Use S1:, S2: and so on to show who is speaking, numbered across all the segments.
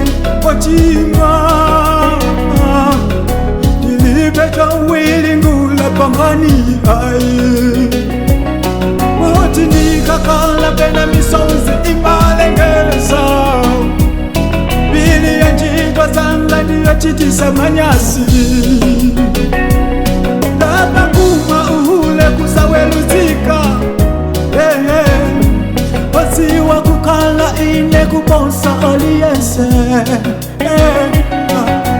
S1: ndine ochimwa, ndilibe chowilingula pangani ayi. Oti ndikakhala pena misozi imalengeza mbili ya ntchito zanga ndiyochitisa manyasi. Lapa kuma uhule kusaweluzika, osiwa kukhala ine kuposa aliyese.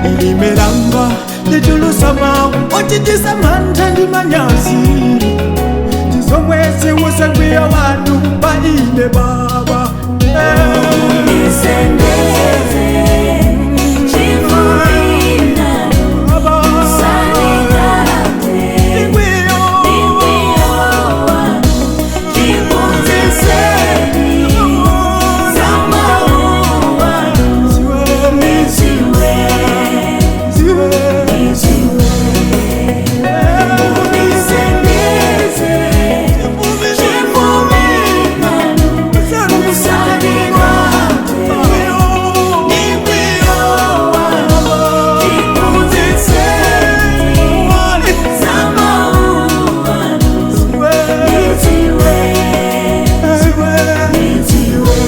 S1: Ilimelanga litulusa mawu ochitisa mantha ndi manyazi, ndizomwezi usengwiyo wanu pa ine baba.
S2: Nisendeze chifupi nanu,
S1: Baba.
S2: musandikate.
S1: Ndikwiyo.
S2: Ndikwiyo wanu, ndiphunzitseni za mawu anu. Nidziwe, nidziwe. Nisendeze chifupi nanu, musandikate. Ndikwiyo wanu, ndiphunzitseni za mawu anu. Nidziwe, nidziwe.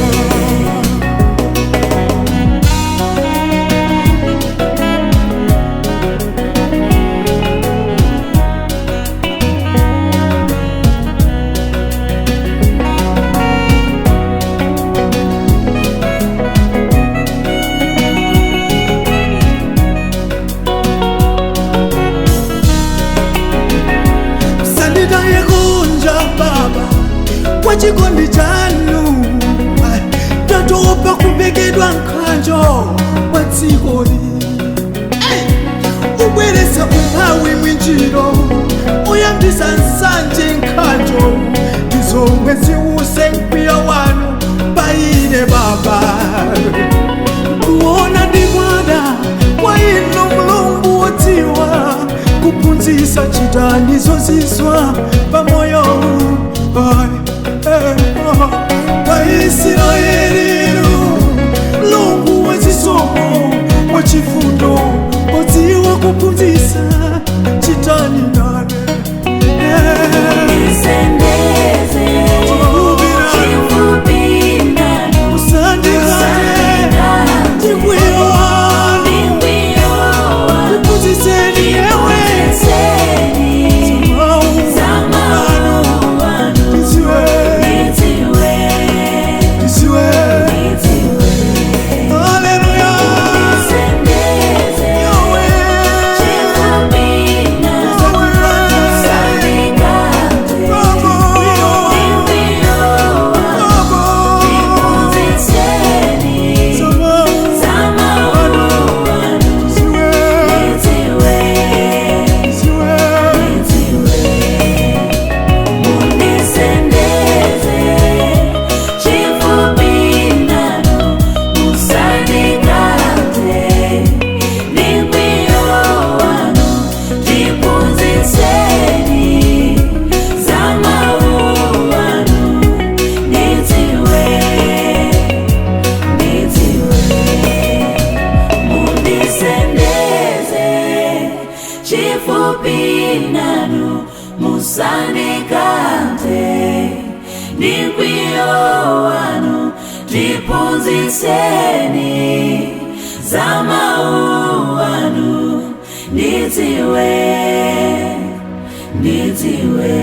S1: Sanditaye kunja baba kwa chikondi chanu, tatopa kubekedwa nkhanjo kwa dzikoli. Ubweresa umphawi mwinjiro, uyambisa nsanje nkhanjo, ndizomwe ziwuse mkwiyo wanu paine baba. Kuona ndikwada kwa inu Mulungu wodziwa kuphunzitsa, chitani zozizwa pamoyo wa Israeli. Mulungu wazisomo wachifundo odziwa kuphunzitsa, chitani nane.
S2: Nisendeze chifupi nanu,
S1: Musandikate.
S2: musandikate.
S1: Ndikwiyo wanu,
S2: Ndikwiyo wanu,
S1: ndiphunzitseni yewe
S2: ndiphunzitseni za mawu anu.
S1: Ndidziwe,
S2: Nidziwe,
S1: ndidziwe.
S2: nidziwe.
S1: Haleluya.
S2: Nisendeze
S1: Yawe.
S2: chifupi nanu, musandikate.
S1: Baba.
S2: Ndikwiyo wanu,
S1: Baba.
S2: ndiphunzitseni
S1: Sama.
S2: za mawu anu.
S1: Ndidziwe,
S2: Nidziwe,
S1: ndidziwe.
S2: nidziwe. Munisendeze chifupi nanu, musandikate. Ndikwiyo wanu, ndiphunzitseni za mawu anu. Nidziwe, nidziwe. Munisendeze chifupi nanu, musandikate. Ndikwiyo wanu, ndiphunzitseni za mawu anu. Nidziwe, nidziwe.